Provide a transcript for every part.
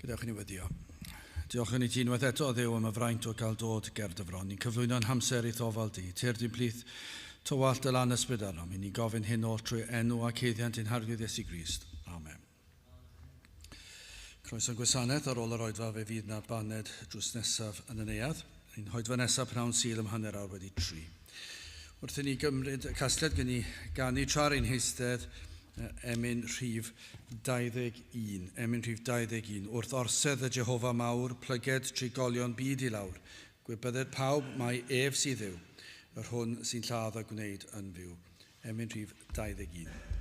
Gadewch i ni weddio. Diolch yn i ti unwaith eto, Dduw, am y fraint o gael dod ger dy fron. Ni'n cyflwyno'n hamser i'th ofal di. Tyrd i'n plith tywallt dy lan ysbryd arnom. I ni gofyn hyn oll trwy enw ac haeddiant ein Harglwydd Iesu Grist. Amen. Croeso gwasanaeth ar ôl yr oedfa fe fydd na baned drws nesaf yn y neuadd. Ein hoedfa nesaf pnawn Sul am 3:30. Wrth i ni gymryd y casgliad gen i ganu tra'r ein heistedd emyn rhif 21. Emyn rhif 21. Wrth orsedd y Jehofa mawr, plyged trigolion byd i lawr. Gwybydded pawb mai ef sydd Dduw, yr hwn sy'n lladd a gwneud yn fyw. Emyn rhif 21.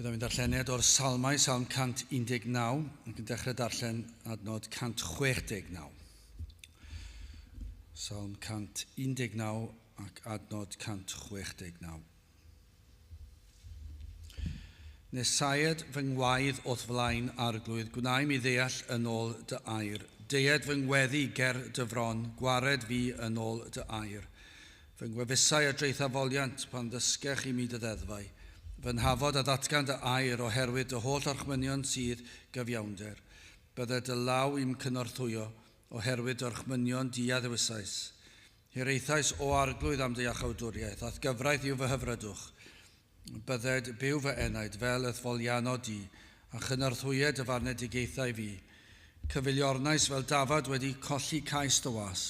Byddwn i'n darlleniad o'r Salmau, Salm 119, ac yn dechrau darllen adnod 169. Salm 119 ac adnod 169. Nesaed fy ngwaedd o'th flaen arglwydd, gwnai mi ddeall yn ôl dy air. Deued fy ngweddi ger dy fron, gwared fi yn ôl dy air. Fy ngwefusau a draetha foliant pan ddysgech i mi dy ddeddfau. Fy nhafod a ddatgan dy air oherwydd dy holl orchmynion sydd gyfiawnder. Bydde dy law i'm cynorthwyo oherwydd dy orchmynion di a ddewisais. Hiraethais o arglwydd am dy iachawdwriaeth, a'th gyfraith yw fy hyfrydwch. Bydded byw fy enaid fel y'th folianno di, a chynorthwyed dy farnedigaethau fi. Cyfeiliornais fel dafad wedi colli cais dy was,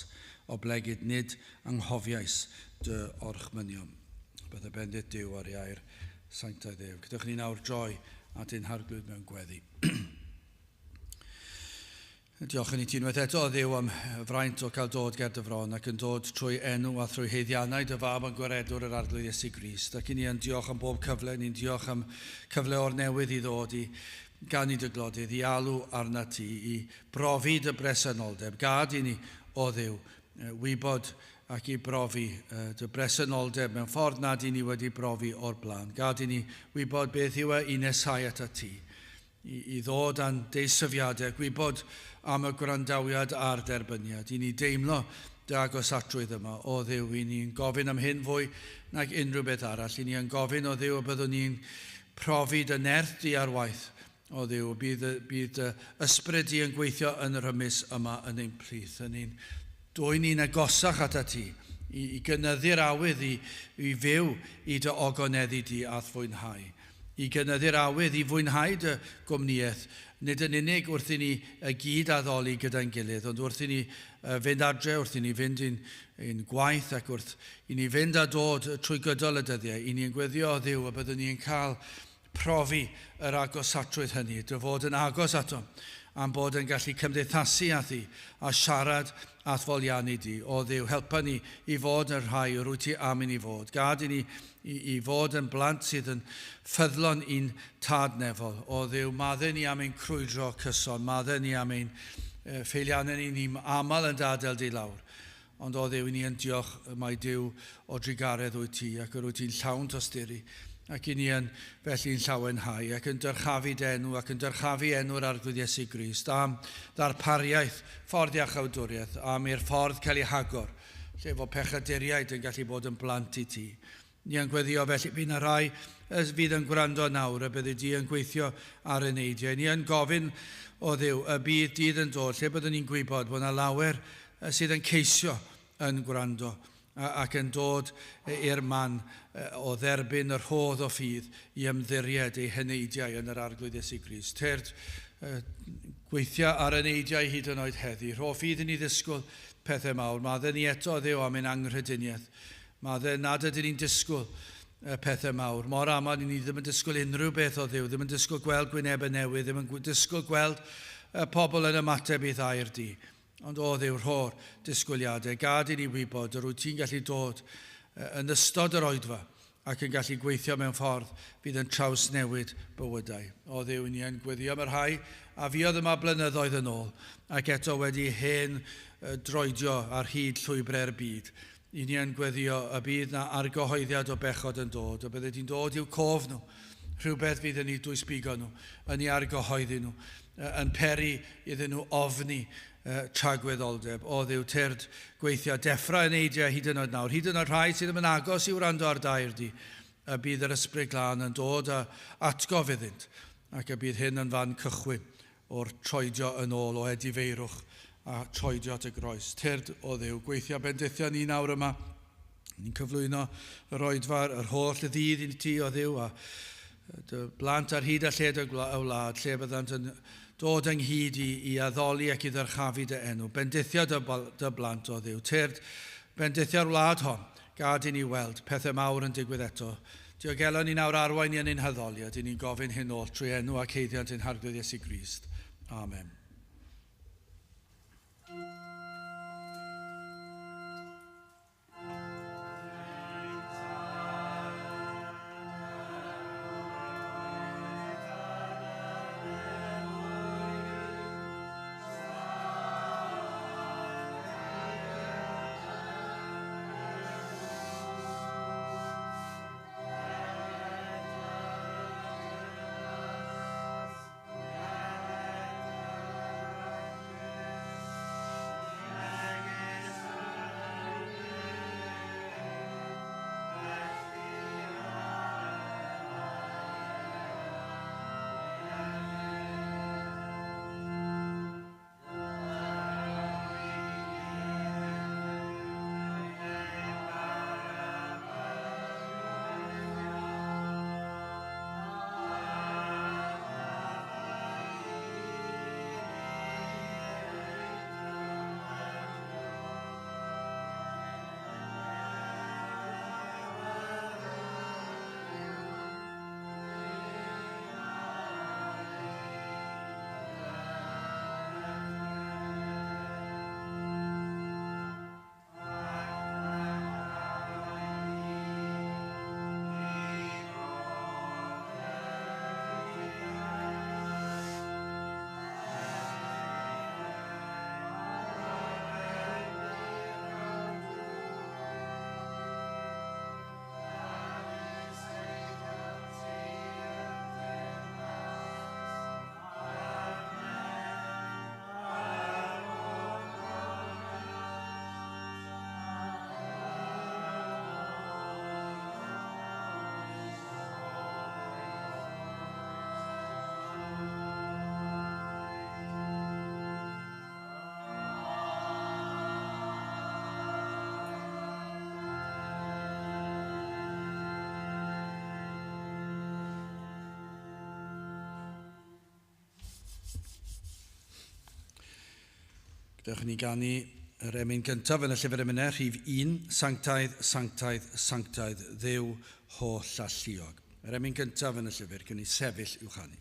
oblegid nid anghofiais dy orchmynion. Bydde bendith Duw ar ei air sanctaidd ef. Gadewch i ni nawr droi at ein Harglwydd mewn gweddi. Diolch yn i ti unwaith eto, Dduw, am fraint o cael dod ger dy fron ac yn dod trwy enw a thrwy haeddiannau dy fab a'n gwaredwr yr Arglwydd Iesu Grist. Ac i ni yn diolch am bob cyfle, ni'n diolch am cyfle o'r newydd i ddod i ganu dy glodydd, i alw arna ti, i brofi dy bresenoldeb. Gad i ni, o Dduw, wybod ac i brofi dy bresenoldeb mewn ffordd nad i ni wedi brofi o'r blaen. Gad i ni wybod beth yw e i nesau atat ti, i ddod â'n deisyfiadau, gwybod am y gwrandawiad a'r derbyniad, i ni deimlo dy agosatrwydd yma o Dduw. I ni'n gofyn am hyn fwy nag unrhyw beth arall. I ni yn gofyn o Dduw y byddwn ni'n profi dy nerth di ar waith o Dduw. Bydd dy ysbryd di yn gweithio yn yr rymus yma yn ein plith. Yn ni'n dwyn ni'n agosach atat ti, i gynyddu'r awydd i fyw i dy ogoneddu di a'th fwynhau. I gynyddu'r awydd i fwynhau dy gwmnïaeth, nid yn unig wrth i ni y gyd addoli gyda'n gilydd, ond wrth i ni fynd adre, wrth i ni fynd i'n gwaith ac wrth i ni fynd a dod trwy gydol y dyddiau, i ni'n gweddio o Dduw y byddwn ni'n cael profi yr agosatrwydd hynny, dy fod yn agos ato, am bod yn gallu cymdeithasu â thi a siarad a'th foliannu di. O Dduw, helpa ni i fod yn rhai yr wyt ti am i ni fod. Gad i ni i fod yn blant sydd yn ffyddlon i'n tad nefol. O Dduw, maddau ni am ein crwydro cyson, maddau ni am ein ffeiliannau ni ni'n aml yn gadael di lawr. Ond o Dduw, i ni yn diolch mai Duw o drugaredd wyt ti ac yr wyt ti'n llawn tosturi. Ac i ni yn felly'n llawenhau ac yn dyrchafu dy enw ac yn dyrchafu enw'r Arglwydd Iesu Grist am ddarpariaeth ffordd iachawdwriaeth, am i'r ffordd cael ei hagor, lle fod pechaduriaid yn gallu bod yn blant i ti. Ni yn gweddio felly bydd yna rai fydd yn gwrando nawr y byddi di yn gweithio ar y neidiau. Ni yn gofyn o Dduw y bydd dydd yn dod lle byddwn ni'n gwybod bod yna lawer sydd yn ceisio yn gwrando ac yn dod i'r man o dderbyn y rhodd o ffydd i ymddiried eu heneidiau yn yr Arglwydd Iesu Grist. Tyrd, gweithio ar eneidiau hyd yn oed heddi. Rho ffydd i ni ddisgwyl pethau mawr. Maddau ni eto, Dduw, am ein anghrediniaeth. Maddau nad ydyn ni'n disgwyl pethau mawr. Mor aml ni ddim yn disgwyl unrhyw beth o Dduw, ddim yn disgwyl gweld gwynebau newydd, ddim yn disgwyl gweld pobl yn ymateb i'th air di. Ond o Dduw, rho'r disgwyliadau. Gad i ni wybod yr wyt ti'n gallu dod yn ystod yr oedfa ac yn gallu gweithio mewn ffordd fydd yn trawsnewid bywydau. O Dduw, ni yn gweddio am y rhai a fuodd yma blynyddoedd yn ôl ac eto wedi hen droedio ar hyd llwybrau'r byd. I ni yn gweddio y bydd na argyhoeddiad o bechod yn dod, y bydde di'n dod i'w cof nhw, rhywbeth fydd yn eu dwysbigo nhw, yn eu argyhoeddi nhw, yn peri iddyn nhw ofni tragwyddoldeb. O Dduw, tyrd gweithio deffro eneidiau hyd yn oed nawr, hyd yn oed rhai sydd ddim yn agos i wrando ar dair di, y bydd yr ysbryd glân yn dod a atgof iddynt, ac y bydd hyn yn fan cychwyn o'r troedio yn ôl o edifeirwch a troedio at y groes. Tyrd o Dduw, gweithio bendithio ni nawr yma. Ni'n cyflwyno yr oedfa, yr holl ddydd i ti o Dduw, a dy blant ar hyd a lled y wlad, lle byddant yn dod ynghyd i addoli ac i ddyrchafu dy enw. Bendithio dy blant o Dduw. Tyrd, bendithio'r wlad hon. Gad i ni weld pethau mawr yn digwydd eto. Diogelo ni nawr arwain ni yn ein haddoliad. I ni'n gofyn hyn oll trwy enw ac haeddiant ein Harglwydd Iesu Grist. Amen. Gadewch i ni ganu yr emyn gyntaf yn y llyfr emynau, rhif 1, Sanctaidd, Sanctaidd, Sanctaidd, Dduw holl alluog. Yr emyn gyntaf yn y llyfr, gwn i sefyll i'w chanu.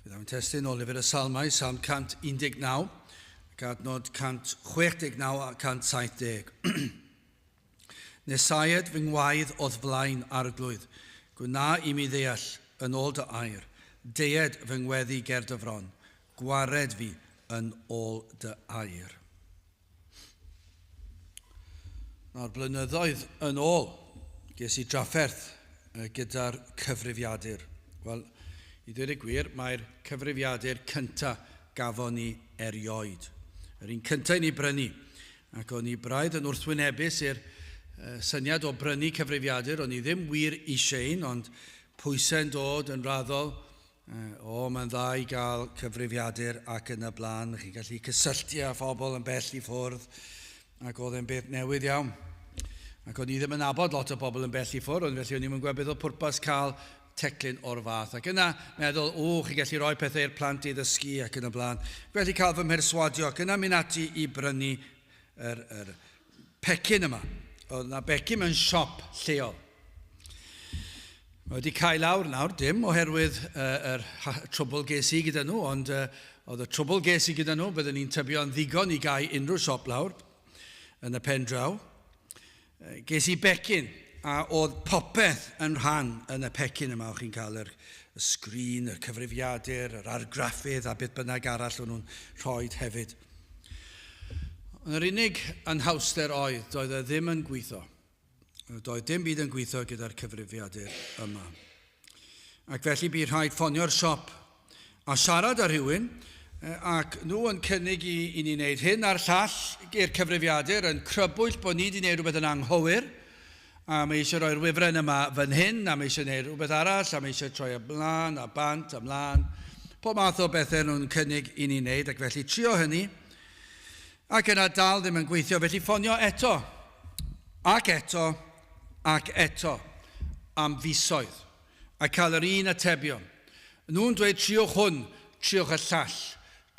Fe ddaw'n testun o lyfr y Salmau, Salm 119, ac adnod 169 a 170. Nesaied fy ngwaedd o'th flaen, arglwydd, gwna i mi ddeall yn ôl dy air, deued fy ngweddi ger dy fron, gwared fi yn ôl dy air. Nawr, blynyddoedd yn ôl, ges i drafferth gyda'r cyfrifiadur. Wel, i ddweud y gwir, mae'r cyfrifiadur cynta gafon ni erioed. Yr un cynta i ni brynu. Ac o'n i braidd yn wrthwynebus i'r syniad o brynu cyfrifiadur. O'n i ddim wir eisiau un, ond pwysau'n dod yn raddol. O, mae'n dda i gael cyfrifiadur ac yn y blaen. Chi'n gallu cysylltu â phobl yn bell i ffwrdd. Ac oedd e'n beth newydd iawn. Ac o'n i ddim yn nabod lot o bobl yn bell i ffwrdd, ond felly o'n i'm yn gweld beth oedd pwrpas cael teclyn o'r fath. Ac yna meddwl, o, chi'n gallu rhoi pethau i'r plant i ddysgu ac yn y blaen. Felly cael fy mherswadio ac yna mynd ati i brynu yr, yr pecyn yma. Oedd yna becyn mewn siop lleol. Mae wedi cael lawr nawr, dim oherwydd yr trwbl ges i gyda nhw, ond oedd y trwbl ges i gyda nhw, byddwn ni'n tybio yn ddigon i gau unrhyw siop lawr yn y pen draw. Ges i becyn, a oedd popeth yn rhan yn y pecyn yma. O'ch chi'n cael yr, y sgrin, y cyfrifiadur, yr argraffydd a beth bynnag arall o'n nhw'n rhoi hefyd. Ond yr unig anhawster oedd, doedd e ddim yn gweithio. Doedd dim byd yn gweithio gyda'r cyfrifiadur yma. Ac felly bu rhaid ffonio'r siop a siarad â rhywun, ac nhw yn cynnig i, i ni wneud hyn a'r llall i'r cyfrifiadur, yn crybwyll bod ni wedi gwneud rhywbeth yn anghywir, a mae eisiau rhoi'r wifren yma fan hyn, a mae eisiau gwneud rhywbeth arall, a mae eisiau troi ymlaen, a bant, a mlaen. Pob math o bethau nhw'n cynnig i ni wneud, ac felly trio hynny, Ac yna dal ddim yn gweithio, felly ffonio eto, ac eto, ac eto, am fisoedd, a cael yr un atebion. Nhw'n dweud triwch hwn, triwch y llall,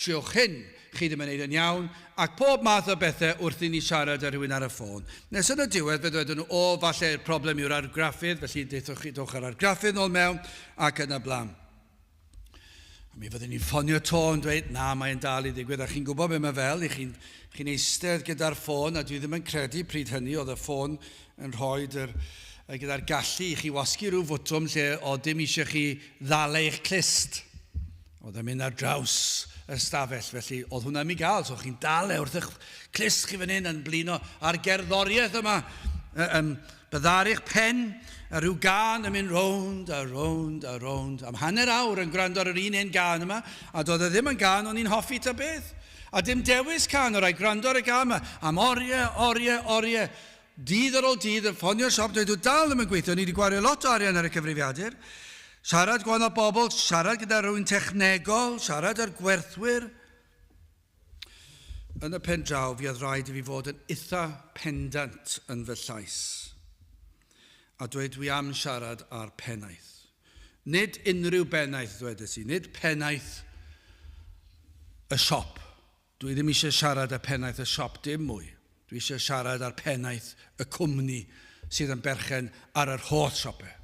triwch hyn, chi ddim yn neud yn iawn, ac pob math o bethau wrth i ni siarad â rhywun ar y ffôn. Nes yn y diwedd fe ddwedon nhw, o, falle'r problem yw'r argraffydd, felly deuthoch chi, dowch â'r argraffydd nôl mewn, ac yn y blaen. A mi fyddwn ni'n ffonio to yn dweud, na, mae'n dal i ddigwydd. A chi'n gwybod beth mae fel, i chi'n chi eistedd gyda'r ffôn, a dwi ddim yn credu pryd hynny oedd y ffôn yn rhoi yr, gyda'r gallu i chi wasgu rhyw fwtwm lle oedd dim eisiau chi ddal eich clust. Oedd e'n mynd ar draws y stafell, felly oedd hwnna'n mi gael. So chi'n dal e wrth eich clust chi fan hyn yn blino ar gerddoriaeth yma. Um, Byddaru'ch pen a rhyw gân yn mynd rownd a rownd a rownd am hanner awr yn gwrando ar yr un hen gân yma, a doedd e ddim yn gân o'n i'n hoffi ta beth. A dim dewis cân, o rhaid gwrando ar y gân yma am oriau, oriau, oriau. Dydd ar ôl dydd yn ffonio'r siop, dweud, dwi dal ddim yn gweithio, ni wedi gwario lot o arian ar y cyfrifiadur. Siarad gwahanol bobl, siarad gyda rhywun technegol, siarad â'r gwerthwyr. Yn y pen draw, fi oedd rhaid i fi fod yn itha pendant yn fy llais a dweud dwi am siarad â'r pennaeth. Nid unrhyw bennaeth, ddwedes i, nid pennaeth y siop. Dwi ddim eisiau siarad â pennaeth y siop dim mwy. Dwi eisiau siarad â'r pennaeth y cwmni sydd yn berchen ar yr holl siopau.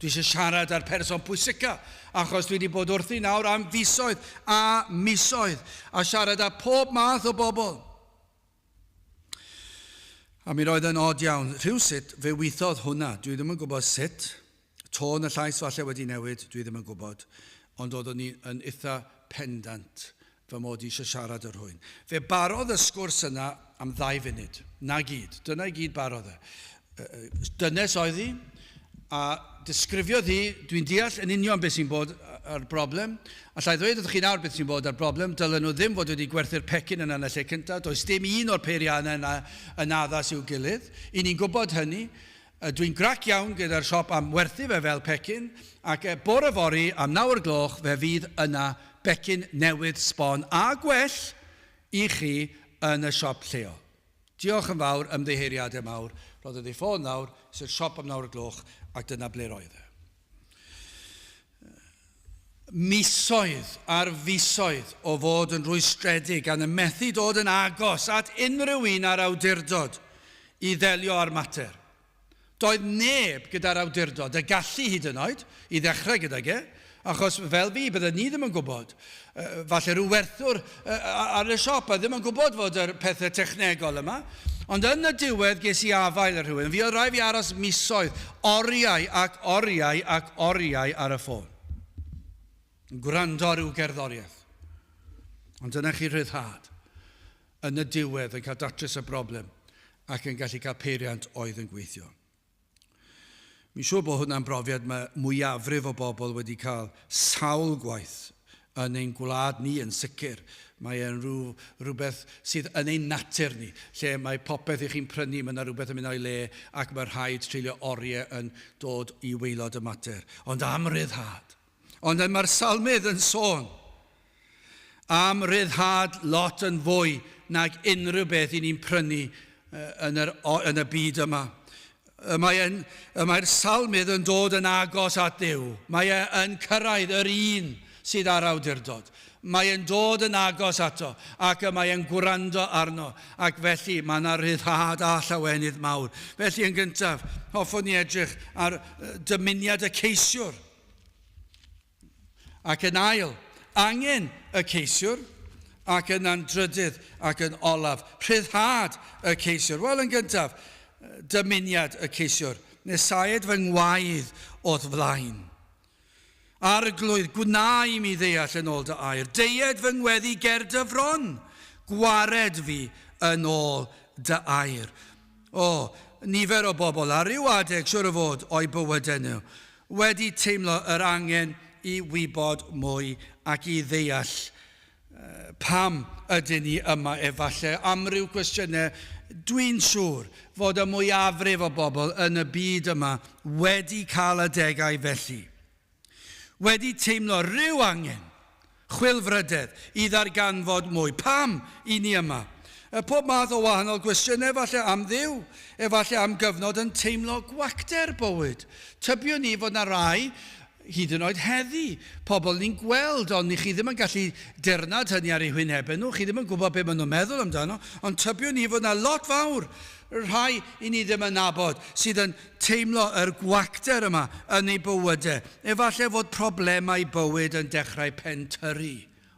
Dwi eisiau siarad â'r person pwysica, achos dwi wedi bod wrthi nawr am fisoedd a misoedd, a siarad â pob math o bobl. A mi roedd yn od iawn. Rhywsut, fe weithodd hwnna. Dwi ddim yn gwybod sut. Tôn y llais falle wedi newid, dwi ddim yn gwybod. Ond oeddwn i yn itha pendant fy mod i eisiau siarad â rhywun. Fe barodd y sgwrs yna am ddau funud. Na gyd. Dyna i gyd barodd e. Dynes oedd hi, a disgrifiodd hi, dwi'n deall yn union beth sy'n bod ar broblem. Alla i ddweud wrthych chi nawr beth sy'n bod ar broblem, dylen nhw ddim fod wedi gwerthu'r pecyn yna yn y lle cyntaf, does dim un o'r peiriannau yna yn addas i'w gilydd. I ni'n gwybod hynny. Dwi'n grac iawn gyda'r siop am werthu fe fel pecyn, ac bore fory am naw o'r gloch fe fydd yna becyn newydd sbon a gwell i chi yn y siop lleol. Diolch yn fawr, ymddiheuriadau mawr. Rhoddodd ei ffôn lawr, es i'r siop am naw o'r gloch, ac dyna ble roedd e. Misoedd ar fisoedd o fod yn rwystredig gan y methu dod yn agos at unrhyw un â'r awdurdod i ddelio â'r mater. Doedd neb gyda'r awdurdod, y gallu hyd yn oed, i ddechrau gydag e, achos fel fi, bydden ni ddim yn gwybod. Falle rhyw werthwr ar y siop a ddim yn gwybod fod yr pethau technegol yma. Ond yn y diwedd ges i afael ar rhywun. Fi oedd rhaid fi aros misoedd, oriau ac oriau ac oriau ar y ffôn. Yn gwrando ar ryw gerddoriaeth. Ond dyna chi rhyddhad. Yn y diwedd yn cael datrys y broblem ac yn gallu cael peiriant oedd yn gweithio. Mi'n siŵr bod hwnna'n brofiad mae mwyafrif o bobl wedi cael sawl gwaith yn ein gwlad ni yn sicr. Mae e'n rhyw, rhywbeth sydd yn ein natur ni, lle mae popeth i chi'n prynu, mae yna rhywbeth yn mynd o'i le ac mae rhaid treulio oriau yn dod i waelod y mater. Ond am ryddhad. Ond mae'r salmydd yn sôn am ryddhad lot yn fwy nag unrhyw beth i ni'n prynu yn, yr, yn y byd yma. Mae'r mae salmydd yn dod yn agos at Dduw. Mae e yn cyrraedd yr un sydd â'r awdurdod. Mae e'n dod yn agos ato ac y mae e'n gwrando arno ac felly mae yna ryddhad a llawenydd mawr. Felly yn gyntaf, hoffwn ni edrych ar dymuniad y ceisiwr. Ac yn ail, angen y ceisiwr, ac yna'n drydydd ac yn olaf, rhyddhad y ceisiwr. Wel, yn gyntaf, dymuniad y ceisiwr. Nesaed fy ngwaedd o'th flaen. Arglwydd, gwna i mi ddeall yn ôl dy air. Deued fy ngweddi ger dy fron. Gwared fi yn ôl dy air. O, nifer o bobl ar ryw adeg, siwr o fod, o'u bywydau nhw, wedi teimlo yr angen i wybod mwy ac i ddeall pam ydyn ni yma efallai, amryw cwestiynau dwi'n siŵr fod y mwyafrif o bobl yn y byd yma wedi cael adegau felly. Wedi teimlo rhyw angen, chwilfrydedd, i ddarganfod mwy. Pam i ni yma? Pob math o wahanol gwestiynau efallai am Dduw, efallai am gyfnod yn teimlo gwacter bywyd. Tybiwn i fod 'na rai Hyd yn oed heddi, pobl ni'n gweld, ond ni chi ddim yn gallu dirnad hynny ar eu hwynebau nhw, chi ddim yn gwybod be maen nhw'n meddwl amdano, ond tybiwn i fod 'na lot fawr, rhai i ni ddim yn nabod, sydd yn teimlo yr gwacter yma yn eu bywydau. Efallai fod problemau bywyd yn dechrau pentyrru,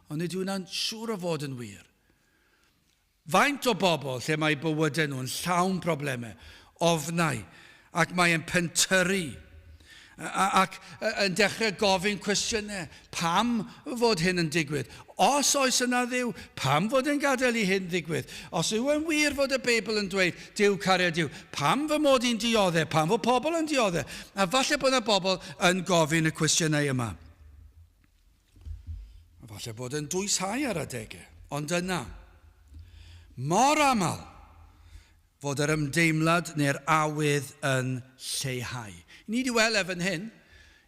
ond nid yw hwnna'n siŵr o fod yn wir. Faint o bobl lle mae bywydau nhw'n llawn problemau, ofnau, ac mae e'n pentyrru, ac yn dechrau gofyn cwestiynau, pam fod hyn yn digwydd? Os oes yna Dduw, pam fod e'n gadael i hyn ddigwydd? Os yw e'n wir fod y Beibl yn dweud Duw cariad yw, pam fy mod i'n dioddef? Pam fod pobl yn dioddef? A falle bod yna bobl yn gofyn y cwestiynau yma. A falle bod yn dwyshau ar adegau, ond yna, mor aml, fod yr ymdeimlad neu'r awydd yn lleihau. I ni wedi weld e fan hyn.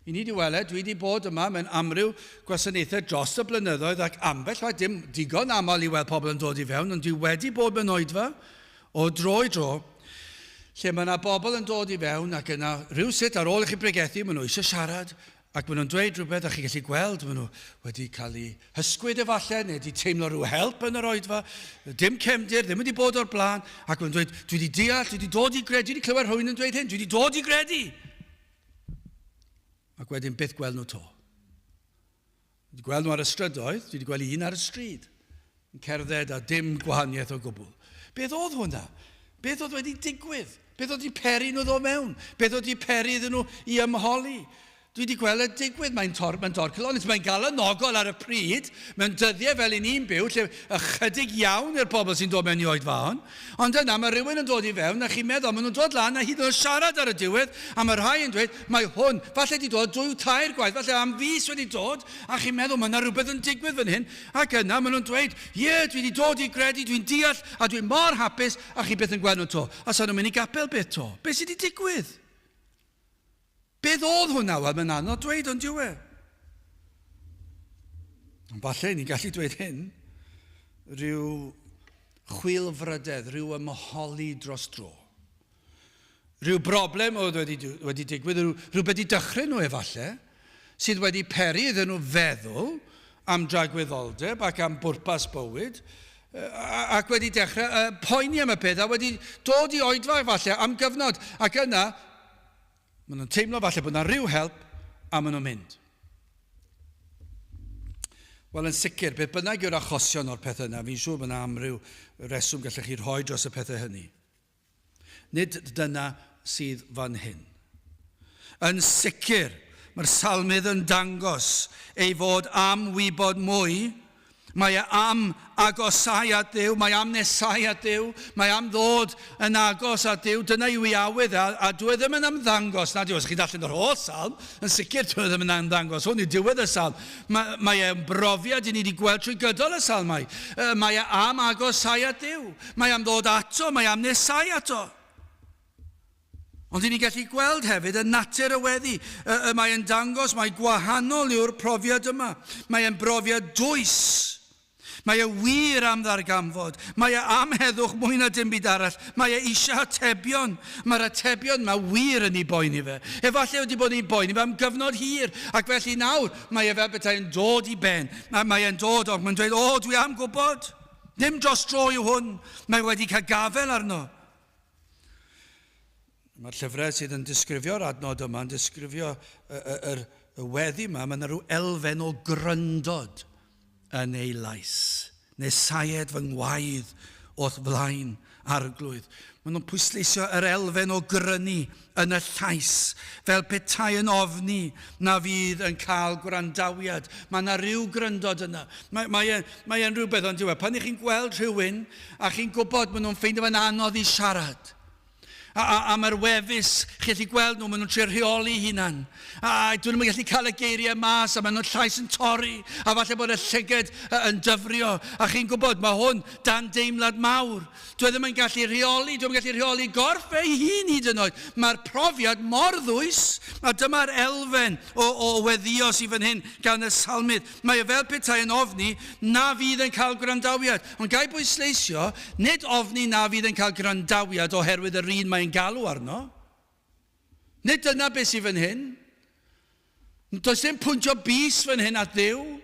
I ni wedi weld e, dwi wedi bod yma mewn amryw gwasanaethau dros y blynyddoedd ac ambell waith, dim digon aml i weld pobl yn dod i fewn, ond dwi wedi bod mewn oedfa o dro i dro, lle mae yna bobl yn dod i fewn ac yna rhywsut ar ôl i chi bregethu, maen nhw eisiau siarad, Ac maen nhw'n dweud rhywbeth a chi'n gallu gweld, maen nhw wedi cael eu hysgwyd efallai, neu wedi teimlo rhyw help yn yr oedfa, dim cefndir, ddim wedi bod o'r blaen, ac maen nhw'n dweud, dwi wedi deall, dwi wedi dod i gredu, dwi wedi clywed rhywun yn dweud hyn, dwi wedi dod i gredu. Ac wedyn byth gweld nhw to. Dwi wedi gweld nhw ar y strydoedd, dwi wedi gweld un ar y stryd, yn cerdded a dim gwahaniaeth o gwbl. Beth oedd hwnna? Beth oedd wedi digwydd? Beth oedd wedi peri nhw ddod mewn? Beth oedd wedi peri iddyn nhw i ymholi? Dwi wedi gweld y digwydd, mae'n tor, mae'n dorcalonnus, mae'n galonogol ar y pryd, mewn dyddiau fel i ni'n byw, lle ychydig iawn i'r pobl sy'n dod mewn i oedfa hon. Ond yna mae rhywun yn dod i fewn a chi'n meddwl, maen nhw'n dod lan a hyd yn oed siarad ar y diwedd, a mae rhai yn dweud, mae hwn, falle wedi dod dwy tair gwaith, falle am fis wedi dod, a chi'n meddwl, mae yna rhywbeth yn digwydd fan hyn, ac yna maen nhw'n dweud, ie, dwi wedi dod i gredu, dwi'n deall, a dwi'n mor hapus, a chi byth yn gweld nhw 'to. A sa nhw'n mynd i gapel byth 'to. Beth sydd wedi digwydd? Beth oedd hwnna? Wel, mae'n anodd dweud, ond yw e? Ond falle ni'n gallu dweud hyn, rhyw chwilfrydedd, rhyw ymholi dros dro. Rhyw broblem oedd wedi, wedi digwydd, rhyw, rhywbeth wedi dychryn nhw efallai, sydd wedi peri iddyn nhw feddwl am dragwyddoldeb ac am bwrpas bywyd, ac wedi dechrau poeni am y peth a wedi dod i oedfa efallai am gyfnod, ac yna maen nhw'n teimlo falle bod yna rhyw help a maen nhw'n mynd. Wel, yn sicr, beth bynnag yw'r achosion o'r pethau yna, fi'n siŵr bod yna amryw reswm gallech chi rhoi dros y pethau hynny. Nid dyna sydd fan hyn. Yn sicr, mae'r salmydd yn dangos ei fod am wybod mwy. Mae e am agosau at Dduw, mae am nesau at Dduw, mae am ddod yn agos at Dduw. Dyna yw ei awydd, a, a dwi e ddim yn ymddangos, na diw, os chi'n darllen yr holl salm, yn sicr dwi e ddim yn ymddangos hwn i diwedd y salm. Mae, mae e'n brofiad i ni wedi gweld trwy gydol y salmau. Mae e am agosau at Dduw. Mae am ddod ato, mae am nesau ato. Ond i ni'n gallu gweld hefyd y natur y weddi. Y, y mae yn dangos mai gwahanol yw'r profiad yma. Mae e'n brofiad dwys. Mae e wir am ddarganfod. Mae e am heddwch mwy na dim byd arall. Mae e eisiau atebion. Mae'r atebion yma wir yn ei boeni fe. Efallai wedi bod yn ei boeni fe am gyfnod hir. Ac felly nawr, mae e fel petai yn dod i ben. Mae e'n dod, ond mae'n dweud, o, dwi am gwybod. Dim dros dro yw hwn. Mae wedi cael gafael arno. Mae'r llyfrau sydd yn disgrifio'r adnod yma, yn disgrifio y, y, y, y weddi yma, mae yna rhyw elfen o gryndod yn ei lais. Nesaied fy ngwaedd o'th flaen, arglwydd. Maen nhw'n pwysleisio yr elfen o grynu yn y llais, fel petai yn ofni na fydd yn cael gwrandawiad. Mae yna rhyw gryndod yna. Mae, mae, e, mae e'n rhywbeth ond diwedd. Pan ych chi'n gweld rhywun a chi'n gwybod maen nhw'n ffeindio fe'n anodd i siarad, A, a, a mae'r wefus, chi'n gallu gweld nhw, maen nhw'n trio rheoli hunan. A, a dyn nhw'n gallu cael y geiriau mas, a maen nhw'n llais yn torri, a falle bod y llyged yn dyfrio. A chi'n gwybod, mae hwn dan deimlad mawr. Dwi e ddim yn gallu rheoli, dwi ddim yn gallu rheoli gorff ei hun hyd yn oed. Mae'r profiad mor ddwys, a dyma'r elfen o, o weddio sydd fan hyn gan y salmydd. Mae e fel petai yn ofni na fydd yn cael gwrandawiad. Ond gai bwysleisio, nid ofni na fydd yn cael gwrandawiad oherwydd yr un mae'n galw arno. Nid dyna beth sydd fan hyn. Does dim pwyntio bys fan hyn at Dduw.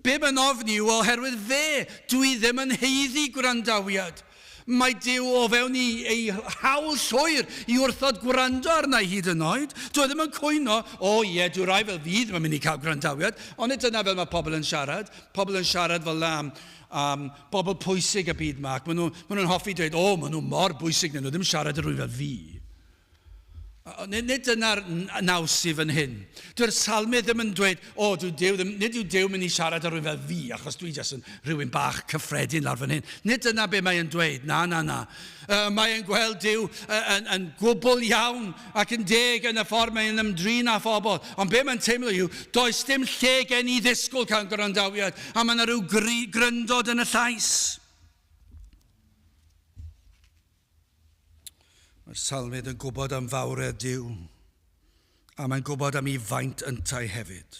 Be mae'n ofni yw oherwydd fe, dwi ddim yn haeddu gwrandawiad. Mae Duw o fewn i ei hawl llwyr i wrthod gwrando arna i hyd yn oed. Dwi e ddim yn cwyno, o ie, dwi rai fel fi ddim yn mynd i cael gwrandawiad. Ond nid dyna fel mae pobl yn siarad. Pobl yn siarad fel am, am bobl pwysig y byd yma, ac maen nhw'n maen nhw hoffi dweud, o, maen nhw mor bwysig, neu nhw ddim siarad â rhywun fel fi. Nid, nid dyna'r naws sydd fan hyn. Dyw'r salmydd ddim yn dweud, o, dwi Duw ddim, nid yw Duw mynd i siarad â rhywun fel fi, achos dwi jyst yn rhywun bach cyffredin lawr fan hyn. Nid dyna be mae'n dweud, na, na, na. Uh, mae'n gweld Duw yn, yn gwbl iawn ac yn deg yn y ffordd mae'n ymdrin â phobl. Ond be mae'n teimlo yw, does dim lle gen i ddisgwyl cael gwrandawiad, a mae yna rhyw gryndod yn y llais. Mae'r salmydd yn gwybod am fawredd Duw, a mae'n gwybod am ei faint yntau hefyd.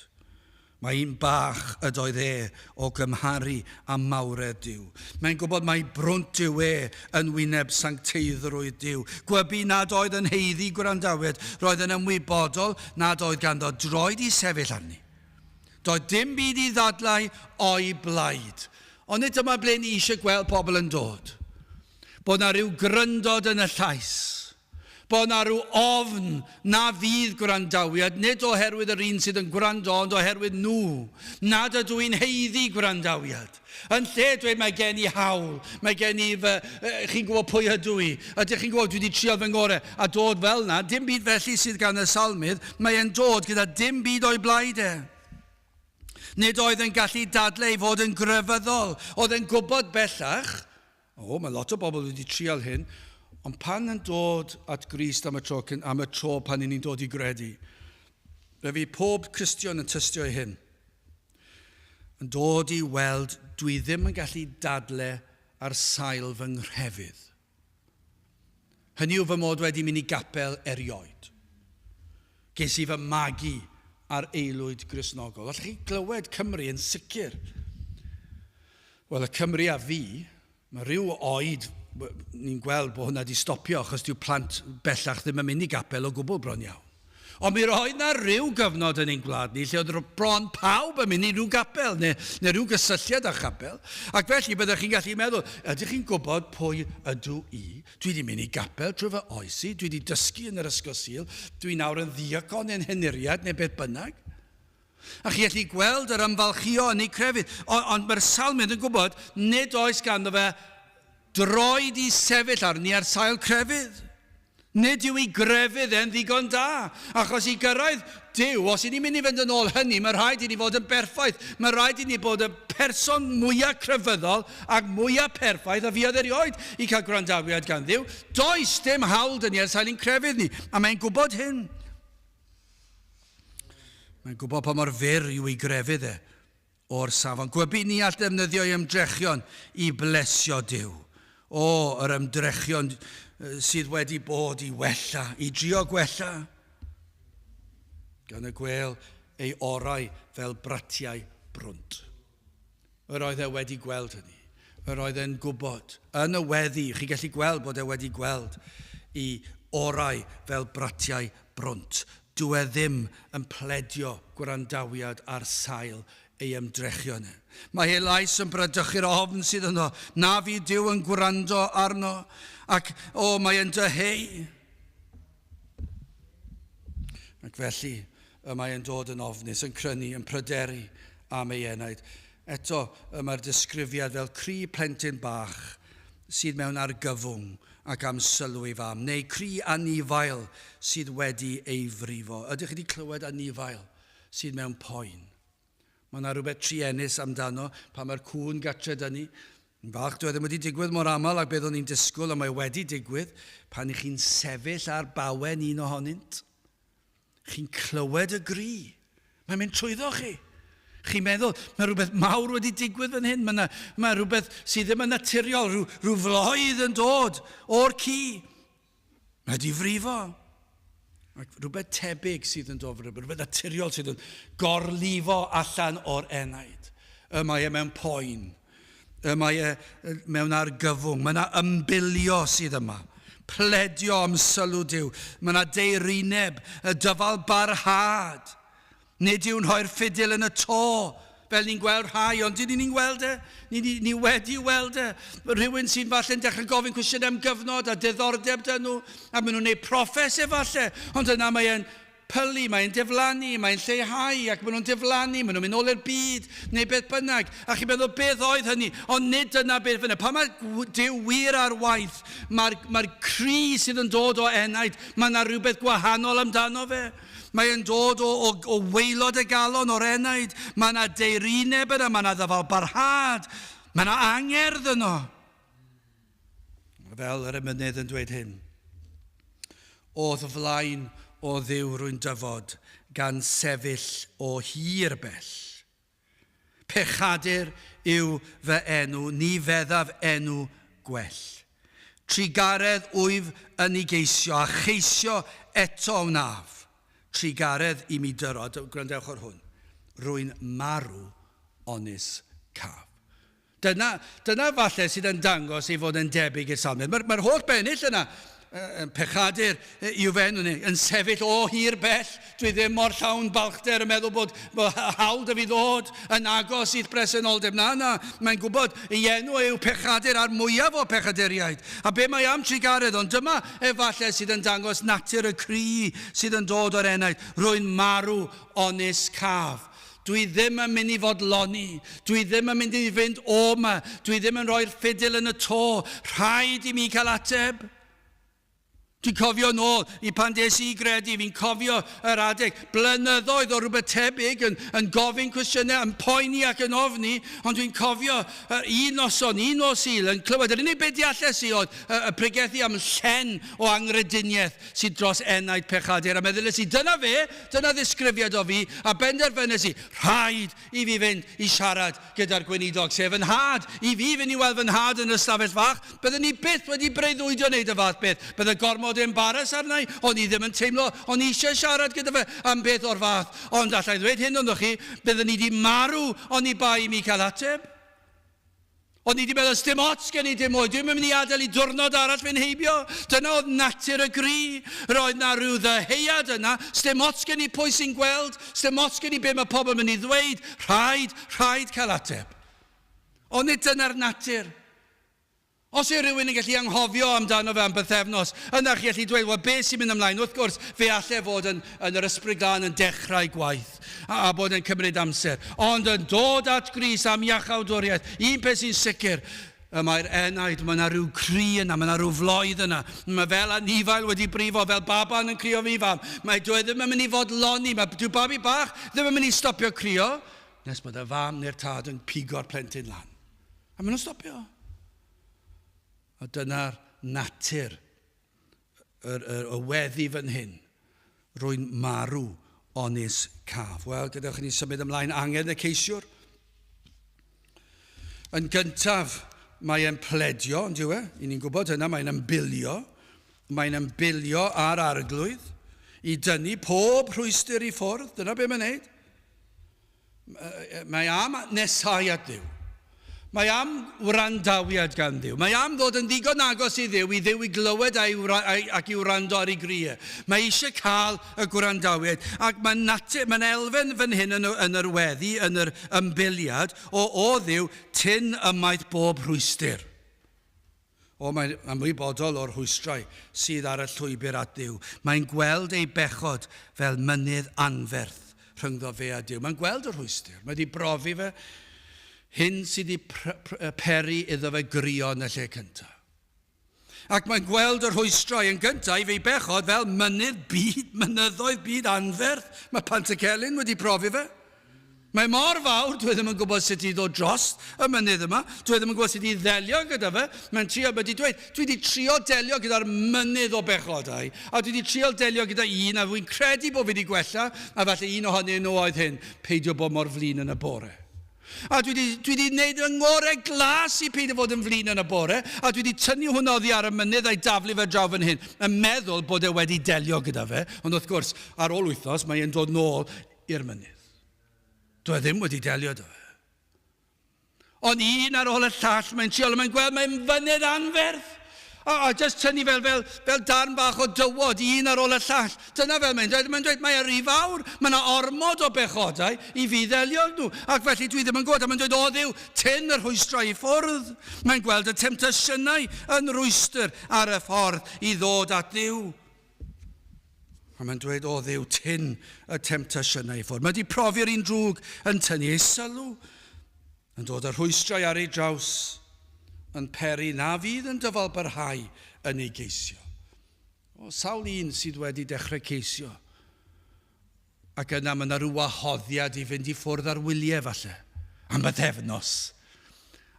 Mae un bach ydoedd e o gymharu â mawredd Duw. Mae'n gwybod mai brwnt yw e yn wyneb sancteiddrwydd Duw. Gwybu nad oedd yn haeddu gwrandawiad, roedd yn ymwybodol nad oedd ganddo droed i sefyll arni. Doedd dim byd i ddadlau o'i blaid. Ond nid dyma ble ni eisiau gweld pobl yn dod. Bod 'na ryw gryndod yn y llais. Bod 'na ryw ofn na fydd gwrandawiad, nid oherwydd yr un sydd yn gwrando, ond oherwydd nhw, nad ydw i'n haeddu gwrandawiad. Yn lle dweud mae gen i hawl, mae gen i fy... chi'n gwybod pwy ydw i, ydych chi'n gwybod dwi wedi trio fy ngorau, a dod fel 'na, dim byd felly sydd gan y salmydd, mae e'n dod gyda dim byd o'i blaid e. Nid oedd yn gallu dadlau ei fod yn grefyddol. Oedd e'n gwybod bellach, o, mae lot o bobl wedi trial hyn, ond pan yn dod at Grist am y tro, am y tro pan ni'n dod i gredu, fe fydd pob Cristion yn tystio i hyn, yn dod i weld dwi ddim yn gallu dadle ar sail fy nghrefydd. Hynny yw fy mod wedi mynd i gapel erioed. Ges i fy magu ar aelwyd Gristnogol. Allwch chi glywed Cymru yn sicr. Wel, y Cymru a fi, mae rhyw oed ni'n gweld bod hwnna wedi stopio achos dyw plant bellach ddim yn mynd i gapel o gwbl bron iawn. Ond mi roedd 'na ryw gyfnod yn ein gwlad ni lle oedd bron pawb yn mynd i ryw gapel neu, neu ryw gysylltiad â chapel. Ac felly byddech chi'n gallu meddwl, ydych chi'n gwybod pwy ydw i? Dwi wedi mynd i gapel trwy fy oes i, dwi wedi dysgu yn yr ysgol Sul, dwi nawr yn ddiacon neu'n henuriad neu beth bynnag. A chi allu gweld yr ymfalchio yn eu crefydd. Ond, ond mae'r salmydd yn gwybod nid oes ganddo fe droed i sefyll arni ar sail crefydd. Nid yw ei grefydd e'n ddigon da, achos i gyrraedd Duw, os i ni'n mynd i fynd yn ôl hynny, mae rhaid i ni fod yn berffaith. Mae rhaid i ni bod y person mwyaf crefyddol ac mwyaf perffaith a fuodd erioed i cael gwrandawiad gan Dduw. Does dim hawl 'da ni ar sail ein crefydd ni, a mae'n gwybod hyn. Mae'n gwybod pa mor fyr yw ei grefydd e o'r safon. Gwybu ni all ddefnyddio ei ymdrechion i blesio Duw. O, yr ymdrechion sydd wedi bod i wella, i drio gwella. Gan y gwêl ei orau fel bratiau brwnt. Yr oedd e wedi gweld hynny. Yr oedd e'n gwybod. Yn y weddi, chi gallu gweld bod e wedi gweld i orau fel bratiau brwnt. Dyw e ddim yn pledio gwrandawiad ar sail ei ymdrechion e. Mae ei lais yn bradychu'r ofn sydd yno, na fydd Duw yn gwrando arno, ac o, mae e'n dyheu. Ac felly, y mae e'n dod yn ofnus, yn crynu, yn pryderu am ei enaid. Eto, y mae'r disgrifiad fel cri plentyn bach sydd mewn argyfwng ac am sylw ei fam, neu cri anifail sydd wedi ei frifo. Ydych chi wedi clywed anifail sydd mewn poen? Mae yna rhywbeth truenus amdano pan mae'r cŵn gatre 'da ni. Yn falch dyw e ddim wedi digwydd mor aml ag beth o'n i'n disgwyl, ond mae wedi digwydd pan i chi'n sefyll ar bawen un ohonynt. Chi'n clywed y gri. Mae'n mynd trwyddo chi. Chi'n meddwl, mae rhywbeth mawr wedi digwydd fan hyn. Mae, yna, mae rhywbeth sydd ddim yn naturiol, rhyw, rhyw floedd yn dod o'r ci. Mae wedi frifo. Ac rhywbeth tebyg sydd yn dod, rhywbeth naturiol sydd yn gorlifo allan o'r enaid. Y mae e mewn poen. Y mae e mewn argyfwng. Mae yna ymbilio sydd yma. Pledio am sylw Duw. Mae yna deirineb, y dyfal barhad. Nid yw'n rhoi'r ffidil yn y to, fel ni'n gweld rhai, ond dyn ni'n gweld e. Ni, ni, ni wedi weld e. Rhywun sy'n falle'n dechrau gofyn cwestiynau am gyfnod a diddordeb dyn nhw, a maen nhw'n gwneud proffes efallai, ond yna mae'n pylu, mae'n diflannu, mae'n lleihau, ac maen nhw'n diflannu, maen nhw'n mynd ôl i'r byd, neu beth bynnag. A chi'n meddwl, beth oedd hynny? Ond nid dyna beth fyna. Pan mae Duw wir ar waith, mae'r mae cri sydd yn dod o enaid, mae yna rhywbeth gwahanol amdano fe. Mae e'n dod o, o, o waelod y galon, o'r enaid. Mae yna deirineb yna, mae yna ddyfal barhad, mae yna angerdd yno. Fel yr emynydd yn dweud hyn. O'th flaen o Dduw rwy'n dyfod, gan sefyll o hir bell. Pechadur yw fy enw, ni feddaf enw gwell. Trugaredd wyf yn ei geisio, a cheisio eto wnaf. Trugaredd i mi dyro, gwrandewch ar hwn, rwy'n marw onis caf. Dyna, dyna falle sydd yn dangos ei fod yn debyg i'r Salmydd. Mae'r mae holl bennill yna, pechadur i'w fen yn sefyll o hir bell. Dwi ddim mor llawn balchder yn meddwl bod, bod hawl dy fi ddod yn agos i'th bresenoldeb. Na, na, mae'n gwybod ei enw yw pechadur a'r mwyaf o pechaduriaid. A be mae am trugaredd, ond dyma efallai sydd yn dangos natur y cri sydd yn dod o'r enaid. Rwy'n marw onis caf. Dwi ddim yn mynd i fodloni. Dwi ddim yn mynd i fynd o 'ma. Dwi ddim yn rhoi'r ffidil yn y to. Rhaid i mi cael ateb. Dwi'n cofio nôl i pan des i gredu, fi'n cofio yr adeg, blynyddoedd o rhywbeth tebyg yn, yn gofyn cwestiynau, yn poeni ac yn ofni, ond dwi'n cofio un noson, un nos Sul, yn clywed, yr unig beth dealles i oedd y, y pregethu am llen o angrediniaeth sydd dros enaid pechadur, a meddyliais i, dyna fe, Dyna ddisgrifiad o fi, a benderfynes i, rhaid i fi fynd i siarad gyda'r gweinidog, sef fy nhad, i fi fynd i weld fy nhad yn yr ystafell fach. Bydden i byth wedi breuddwydio wneud y fath beth. Bydde gormod o embaras arna i, o'n i ddim yn teimlo o'n i eisiau siarad gyda fe am beth o'r fath. Ond alla i ddweud hyn wrthoch chi, bydden i 'di marw oni bai i mi cael ateb. O'n i 'di meddwl, 'sdim ots gen i dim mwy, dwi'm yn mynd i adael i diwrnod arall fynd heibio. Dyna oedd natur y gri. Roedd 'na rhyw ddyheuad yna, 'sdim ots gen i pwy sy'n gweld, 'sdim ots gen i be mae pobl yn mynd i ddweud, rhaid, rhaid cael ateb. Ond nid dyna'r natur. Os yw rhywun yn gallu anghofio amdano fe am bythefnos, yna chi allu dweud, wel, beth sy'n mynd ymlaen? Wrth gwrs, fe alle fod yn, yn yr Ysbryd Glân yn dechrau gwaith a, a bod yn cymryd amser. Ond yn dod at Grist am iachawdwriaeth, un peth sy'n sicr, y mae'r enaid, mae yna rhyw cri yna, mae yna rhyw floedd yna. Mae fel anifail wedi brifo, fel baban yn crio fi fam. Mae dwi e ddim yn mynd i fodloni, mae dyw babi bach ddim yn mynd i stopio crio, nes bod y fam neu'r tad yn pigo'r plentyn lan. A maen nhw'n stopio. A dyna'r natur, yr, yr, y weddi fan hyn. Rwy'n marw onis caf. Wel, gadewch i ni symud ymlaen. Angen y ceisiwr. Yn gyntaf, mae e'n pledio, ond yw e? I ni'n gwybod hynna, mae'n ymbilio. Mae'n ymbilio ar arglwydd i dynnu pob rhwystr i ffwrdd. Dyna be mae'n neud. Mae am nesau at Dduw. Mae am wrandawiad gan Dduw. Mae am ddod yn ddigon agos i Dduw, i Dduw i glywed a'i, ac i wrando ar ei grie. Mae eisiau cael y gwrandawiad. Ac mae'n natur, mae'n elfen fan hyn yn, yn yr weddi, yn yr ymbiliad, o, o Dduw, tyn ymaith bob rhwystr. O, mae'n ymwybodol o'r rhwystrau sydd ar y llwybr at Dduw. Mae'n gweld ei bechod fel mynydd anferth rhyngddo fe a Duw. Mae'n gweld y rhwystr. Mae wedi brofi fe hyn sydd wedi peri iddo fe grio yn y lle cyntaf. Ac mae'n gweld y rhwystrau yn gyntaf i fe bechod fel mynydd byd, mynyddoedd byd anferth. Mae Pantycelyn wedi profi fe. Mae mor fawr, dwi e ddim yn gwybod sut i ddod dros y mynydd yma. Dwi e ddim yn gwybod sut i ddelio gyda fe. Mae'n trio, mae wedi dweud, dwi wedi trio delio gyda'r mynydd o bechodau, a dwi wedi trio delio gyda un, a fi'n credu bod fi wedi gwella, a falle un ohonyn nhw oedd hyn, peidio bod mor flin yn y bore. A dwi wedi, dwi wedi gwneud yng ngorau glas i peidio fod yn flin yn y bore, a dwi wedi tynnu hwnna oddi ar y mynydd a'i daflu fe draw fan hyn, yn meddwl bod e wedi delio gyda fe, ond wrth gwrs, ar ôl wythnos, mae e'n dod nôl i'r mynydd. Dwi e ddim wedi delio dy fe. Ond un ar ôl y llall, mae'n triol, mae'n gweld mae'n fynydd anferth. A, a just tynnu fel, fel, fel darn bach o dywod, un ar ôl y llall. Dyna fel mae'n dweud. Mae'n dweud, mae e rhy fawr, mae yna ormod o bechodau i fi ddelio nhw. Ac felly dwi ddim yn gwybod. A mae'n dweud, o Dduw, tyn y rhwystrau i ffwrdd. Mae'n gweld y temtasiynau yn rwystr ar y ffordd i ddod at Dduw. A mae'n dweud, o Dduw, tyn y temtasiynau i ffwrdd. Mae wedi profi'r un drwg yn tynnu ei sylw, yn dod â rhwystrau ar ei draws, yn peri na fydd yn dyfal barhau yn ei geisio. O, sawl un sydd wedi dechrau ceisio. Ac yna mae yna rhyw wahoddiad i fynd i ffwrdd ar wyliau falle, am bythefnos.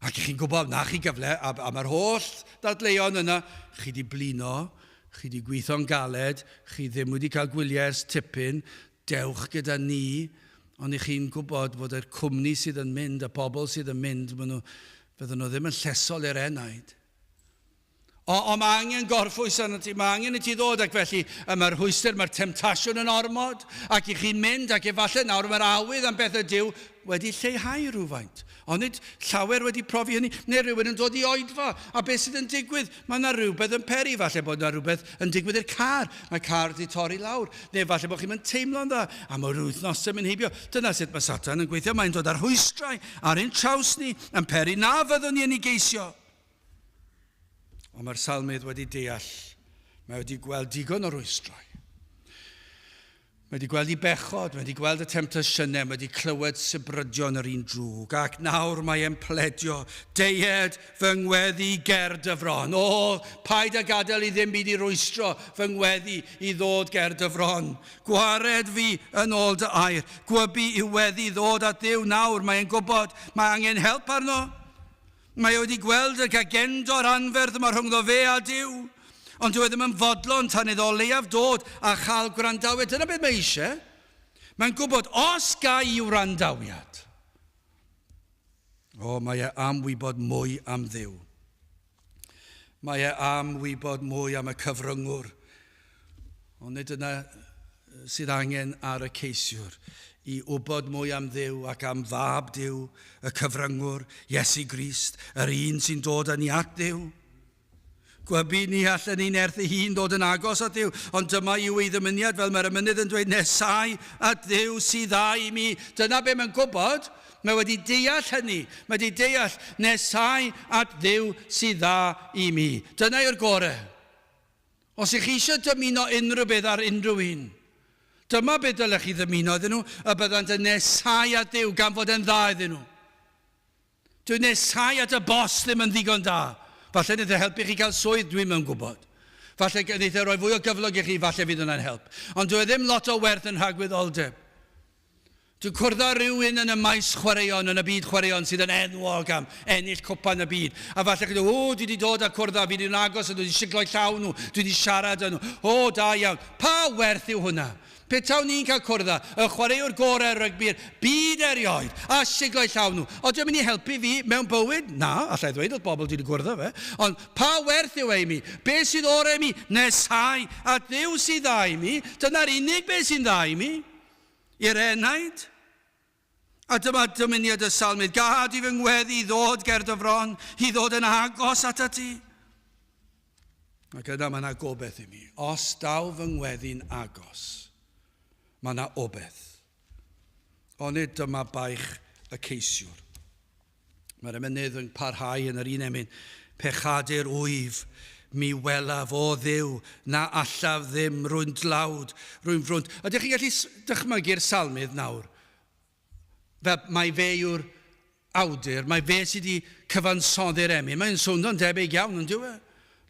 Ac chi'n gwybod, na chi gyfle, a, a mae'r holl ddadleuon yna, chi di blino, chi di gweithio'n galed, chi ddim wedi cael gwyliau ers tipyn, dewch gyda ni, ond i chi'n gwybod fod yr cwmni sydd yn mynd, y bobl sydd yn mynd, maen nhw, fydden nhw ddim yn llesol i'r enaid. O, o mae angen gorffwys arno ti, mae angen i ti ddod ac felly y mae'r rhwystr, mae'r temtasiwn yn ormod ac i chi'n mynd ac efallai nawr mae'r awydd am bethau Duw wedi lleihau rhywfaint. Ond nid llawer wedi profi hynny, neu rhywun yn dod i oedfa, a beth sydd yn digwydd? Mae yna rhywbeth yn peri, falle bod yna rhywbeth yn digwydd i'r car, mae car wedi torri lawr, neu falle bod chi'n mynd teimlo'n dda, a mae rhyw wythnosau mynd heibio. Dyna sut mae Satan yn gweithio, mae'n dod â'r rhwystrau ar ein traws ni, yn peri na fyddwn ni yn ei geisio. Ond mae'r salmydd wedi deall, mae wedi gweld digon o rwystrau. Mae wedi gweld ei bechod, mae wedi gweld y temtasiynau, mae wedi clywed sibrydion yr un drwg, ac nawr mae e'n pledio, deued fy ngweddi ger dy fron. O, paid â gadael i ddim byd i rwystro fy ngweddi i ddod ger dy fron. Gwared fi yn ôl dy air. Gwybu i'w weddi ddod at Dduw nawr, mae e'n gwybod, mae angen help arno. Mae e wedi gweld y gagendor anferth yma rhyngddo fe a Duw, ond dyw e ddim yn fodlon tan iddo o leiaf dod a chael gwrandawiad. Dyna beth mae eisiau. Mae'n gwybod, os ga i wrandawiad, o, mae e am wybod mwy am Dduw. Mae e am wybod mwy am y cyfryngwr. Ond nid yna sydd angen ar y ceisiwr i wybod mwy am Dduw ac am Fab Duw, y cyfryngwr, Iesu Grist, yr un sy'n dod â ni at Dduw. Gwybu ni allan ni nerth ei hun ddod yn agos at Dduw, ond dyma yw ei ddymuniad, fel mae'r emynydd yn dweud, nesau at Dduw sydd dda i mi. Dyna be mae'n gwybod. Mae wedi deall hynny. Mae wedi deall, nesau at Dduw sydd dda i mi. Dyna yw'r gorau. Os ych chi eisiau dymuno unrhyw beth ar unrhyw un, dyma beth dylech chi ddymuno iddyn nhw, y byddant yn nesau at Dduw gan fod e'n dda iddyn nhw. Dwi nesau at y bos ddim yn ddigon da. Falle wneith e helpu chi cael swydd, dwi'm yn gwybod. Falle wneith e roi fwy o gyflog i chi, falle fydd hwnna'n help. Ond dyw e ddim lot o werth yn rhagwyddoldeb. Dwi'n cwrdd â rhywun yn y maes chwaraeon, yn y byd chwaraeon, sydd yn enwog am ennill cwpan y byd. A falle chi'n dweud, o, dwi wedi dod a cwrdd â, fi wedi'n agos â nhw, dwi wedi siglo'i llaw nhw, dwi wedi siarad â nhw. O, da iawn. Pa werth yw hwnna? Petawn ni'n cael cwrdd â y chwaraewr gorau rygbi'r byd erioed, a siglo'i llaw nhw, o, di'n mynd i helpu fi mewn bywyd? Na, allai ddweud wrth bobl dwi wedi cwrdd â fe. Ond pa werth yw e i mi? Be sydd orau i mi? Nesau at Dduw sydd dda i mi. Dyna'r unig beth sy'n dda i mi. I'r enaid. A dyma dymuniad y salmydd, gad i fy ngweddi ddod ger dy fron, i ddod yn agos atat ti. Ac yna mae yna gobeith i mi. Os daw fy ngweddi'n agos, mae yna obeith. Onid dyma baich y ceisiwr. Mae'r emynydd yn parhau yn yr un emyn. Pechadur wyf, mi welaf, o Dduw, na allaf ddim, rwy'n dlawd, rwy'n frwnt. Ydych chi'n gallu dychmygu'r salmydd nawr? Fel mae fe yw'r awdur, mae fe sydd wedi cyfansoddi'r emyn. Mae'n swnio'n debyg iawn, yn dyw e?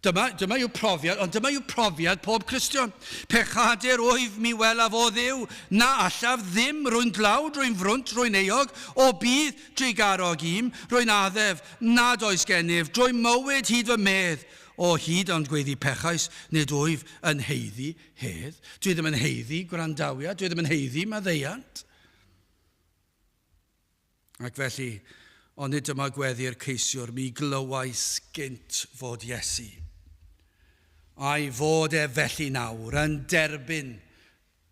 Dyma, dyma yw profiad, ond dyma yw profiad pob Cristion. Pechadur wyf, mi welaf o Dduw, na allaf ddim, rwy'n dlawd, rwy'n frwnt, rwy'n euog, o bydd trugarog i'm, rwy'n addef nad oes gennyf, drwy mywyd hyd fy medd, o hyd ond gweiddi pechais, nid wyf yn haeddu hedd. Dwi ddim yn haeddu gwrandawiad, dwi ddim yn haeddu maddeuant. Ac felly, onid dyma gweddi'r ceisiwr, mi glywais gynt fod Iesu. A'i fod e felly nawr yn derbyn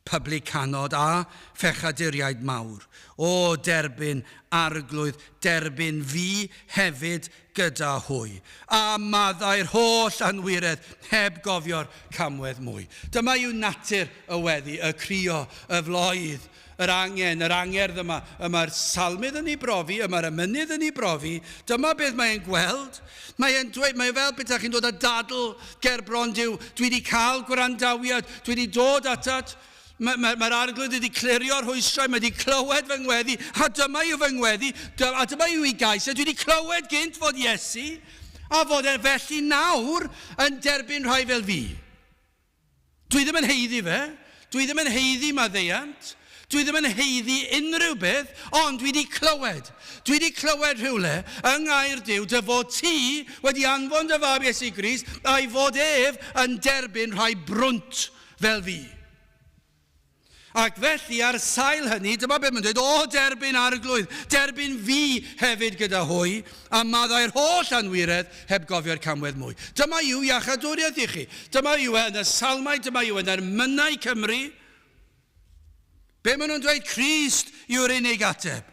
publicanod a phechaduriaid mawr. O, derbyn, Arglwydd, derbyn fi hefyd gyda hwy, a maddau'r holl anwiredd heb gofio'r camwedd mwy. Dyma yw natur y weddi, y crio, y floedd, yr angen, yr angerdd yma, y mae'r salmydd yn ei brofi, y mae'r emynydd yn ei brofi. Dyma beth mae'n gweld. Mae'n dweud, mae fel beth chi'n dod â dadl ger bron Duw. Dwi wedi cael gwrandawiad, dwi wedi dod atat. Mae'r mae, mae arglwydd wedi clirio'r rhwystrau, mae wedi clywed fy ngweddi, a dyma yw fy ngweddi, a dyma yw ei gais, a dwi wedi clywed gynt fod Iesu, a fod e felly nawr yn derbyn rhai fel fi. Dwi ddim yn haeddu fe. Dwi ddim yn haeddu maddeuant. Dwi ddim yn haeddu unrhyw beth, ond dwi wedi clywed. Dwi wedi clywed rhywle yng ngair Duw dy fod ti wedi anfon dy fab Iesu Grist a'i fod ef yn derbyn rhai brwnt fel fi. Ac felly, ar sail hynny, dyma beth mae'n dweud, O, derbyn Arglwydd, derbyn fi hefyd gyda hwy, a maddau'r holl anwiredd heb gofio'r camwedd mwy. Dyma yw iachadwriaeth i chi. Dyma yw e yn y Salmau, dyma yw e yn emynau Cymru. Be maen nhw'n dweud? Crist yw'r unig ateb.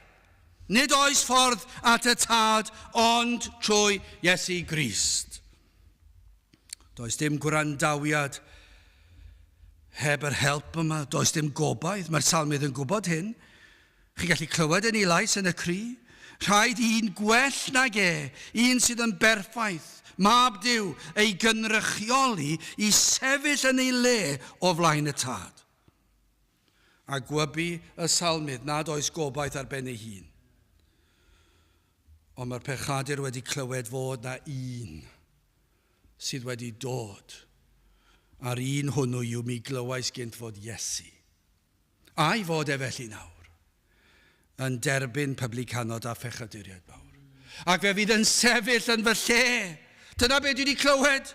Nid oes ffordd at y Tad ond trwy Iesu Grist. Does dim gwrandawiad heb yr help yma. Does dim gobaith. Mae'r salmydd yn gwybod hyn. Chi'n gallu clywed yn ei lais yn y cri. Rhaid un gwell nag e, un sydd yn berffaith, mab Duw, ei gynrychioli i sefyll yn ei le o flaen y Tad. A gwybu y salmydd nad oes gobaith ar ben ei hun. Ond mae'r pechadur wedi clywed fod na un sydd wedi dod, a'r un hwnnw yw mi glywais gynt fod Iesu. A'i fod e felly nawr, yn derbyn publicanod a phechaduriaid mawr. Ac fe fydd yn sefyll yn fy lle. Dyna be dwi wedi clywed.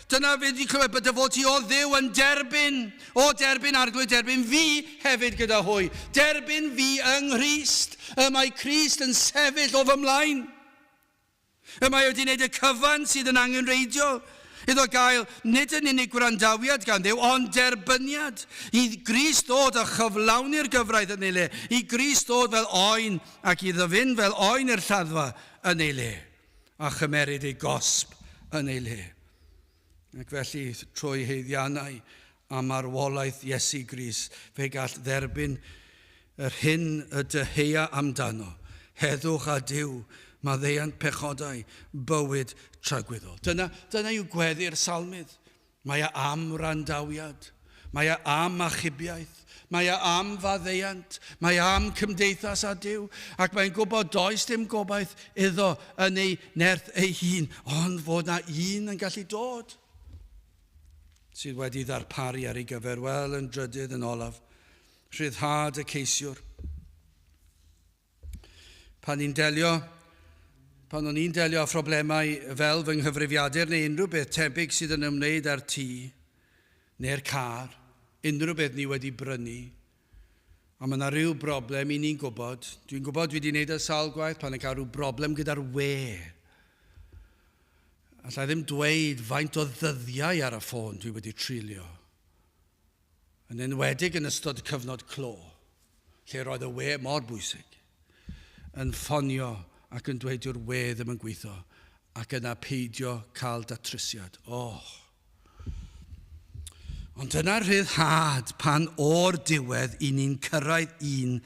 Dyna be dwi wedi clywed, bod dy fod ti o Dduw yn derbyn, o derbyn Arglwydd, derbyn fi hefyd gyda hwy. Derbyn fi yng Nghrist. Y mae Crist yn sefyll o fy mlaen. Y mae wedi wneud y cyfan sydd yn angenrheidiol iddo gael nid yn unig gwrandawiad gan Dduw, ond derbyniad. I Grist ddod a chyflawni'r gyfraith yn ei le. I Grist ddod fel oen ac iddo fynd fel oen i'r lladdfa yn ei le. A chymeryd ei gosb yn ei le. Ac felly, trwy haeddiannau a marwolaeth Iesu Grist, fe gall dderbyn yr hyn y dyheua amdano, heddwch â Duw, maddeuant pechodau, bywyd tragwyddol. Dyna, dyna yw gweddi'r salmydd. Mae e am wrandawiad. Mae e am achubiaeth. Mae e am faddeuant. Mae e am cymdeithas â Duw. Ac mae'n gwybod does dim gobaith iddo yn ei nerth ei hun, ond fod na un yn gallu dod sydd wedi ddarparu ar ei gyfer, wel, yn drydydd, yn olaf, rhyddhad y ceisiwr. Pan ni'n delio, pan o'n i'n delio â phroblemau fel fy nghyfrifiadur neu unrhyw beth tebyg sydd yn ymwneud â'r tŷ neu'r car, unrhyw beth ni wedi brynu, a mae yna rhyw broblem i ni'n gwybod, dwi'n gwybod dwi wedi gwneud y sawl gwaith pan yn cael rhyw broblem gyda'r we. Alla i ddim dweud faint o ddyddiau ar y ffôn dwi wedi treulio. Yn enwedig yn ystod y cyfnod clo, lle roedd y we mor bwysig. yn ffonio ac yn dweud dyw'r we ddim yn gweithio ac yna peidio cael datrysiad. Oh. Ond dyna'r rhyddhad pan o'r diwedd i ni'n cyrraedd un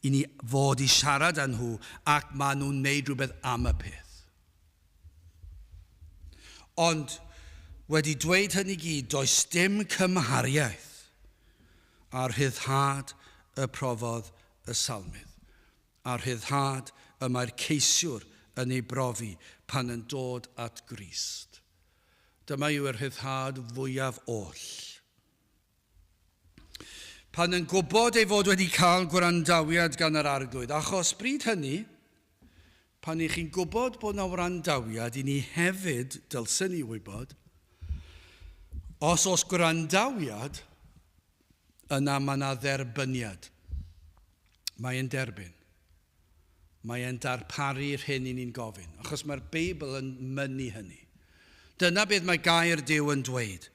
i ni fod i siarad â nhw ac maen nhw'n neud rhywbeth am y peth. Ond wedi dweud hynny gyd, does dim cymhariaeth â'r rhyddhad y profodd y salmydd, a'r rhyddhad y mae'r ceisiwr yn ei brofi pan yn dod at Grist. Dyma yw'r rhyddhad fwyaf oll. Pan yn gwybod ei fod wedi cael gwrandawiad gan yr Arglwydd, achos bryd hynny, pan i chi'n gwybod bod yna wrandawiad, i ni hefyd, dylsen ni wybod, os oes gwrandawiad, yna mae yna dderbyniad. Mae'n derbyn. Mae e'n darparu'r hyn i ni'n gofyn, achos mae'r Beibl yn mynnu hynny. Dyna beth mae gair Duw yn dweud.